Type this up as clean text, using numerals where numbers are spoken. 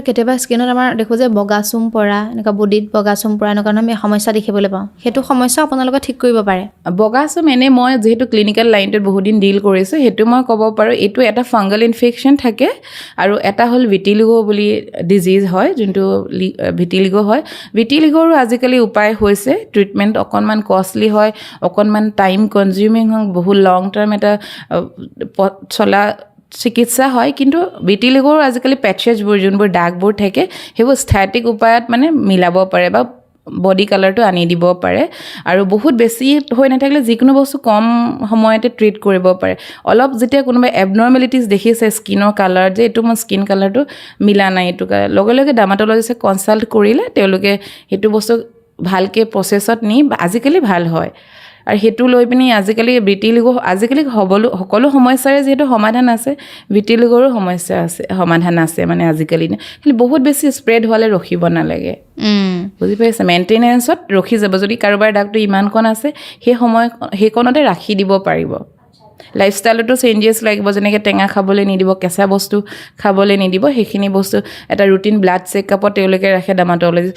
কেতিয়াবা স্কিনত আমাৰ দেখোঁ যে বগা চুম পৰা, এনেকুৱা বডিত বগা চুম পৰা, এনেকুৱা আমি সমস্যা দেখিবলৈ পাওঁ। সেইটো সমস্যা আপোনালোকে ঠিক কৰিব পাৰে? বগা চুম এনেই মই যিহেতু ক্লিনিকেল লাইনটোত বহুদিন ডিল কৰিছোঁ, সেইটো মই ক'ব পাৰোঁ, এইটো এটা ফাংগল ইনফেকশ্যন থাকে আৰু এটা হ'ল ভিটিলিগো বুলি ডিজিজ হয়, যোনটো ভিটিলিগো হয়। ভিটিলিগোৰো আজিকালি উপায় হৈছে। ট্ৰিটমেণ্ট অকণমান কষ্টলি হয়, অকণমান টাইম কনজিউমিং হয়, বহুত লং টাৰ্ম এটা চলা চিকিৎসা হয়। কিন্তু ভিটিলিগোৰ আজিকালি পেচেছবোৰ, যোনবোৰ দাগবোৰ থাকে, সেইবোৰ স্থেটিক উপায়ত মানে মিলাব পাৰে বা বডি কালাৰটো আনি দিব পাৰে। আৰু বহুত বেছি হৈ নাথাকিলে যিকোনো বস্তু কম সময়তে ট্ৰিট কৰিব পাৰে। অলপ যেতিয়া কোনোবাই এবনৰ্মেলিটিজ দেখিছে স্কিনৰ কালাৰ, যে এইটো মোৰ স্কিন কালাৰটো মিলা নাই, এইটো লগে লগে ডাৰ্মাটলজিষ্টে কনচাল্ট কৰিলে তেওঁলোকে সেইটো বস্তু ভালকৈ প্ৰচেছত নি আজিকালি ভাল হয়। আৰু সেইটো লৈ পিনি আজিকালি ভিটিলিগো, আজিকালি সকলো সমস্যাৰে যিহেতু সমাধান আছে, ভিটিলিগৰো সমস্যা আছে, সমাধান আছে। মানে আজিকালি খালি বহুত বেছি স্প্ৰেড হোৱালৈ ৰখিব নালাগে। বুজি পাইছে? মেইনটেনেঞ্চত ৰখি যাব। যদি কাৰোবাৰ দাগটো ইমানকণ আছে, সেই সময় সেইকণতে ৰাখি দিব পাৰিব। লাইফষ্টাইলতো চেঞ্জেছ লাগিব, যেনেকৈ টেঙা খাবলৈ নিদিব, কেঁচা বস্তু খাবলৈ নিদিব। সেইখিনি বস্তু এটা ৰুটিন ব্লাড চেকআপত তেওঁলোকে ৰাখে ডাৰ্মাটলজিষ্ট।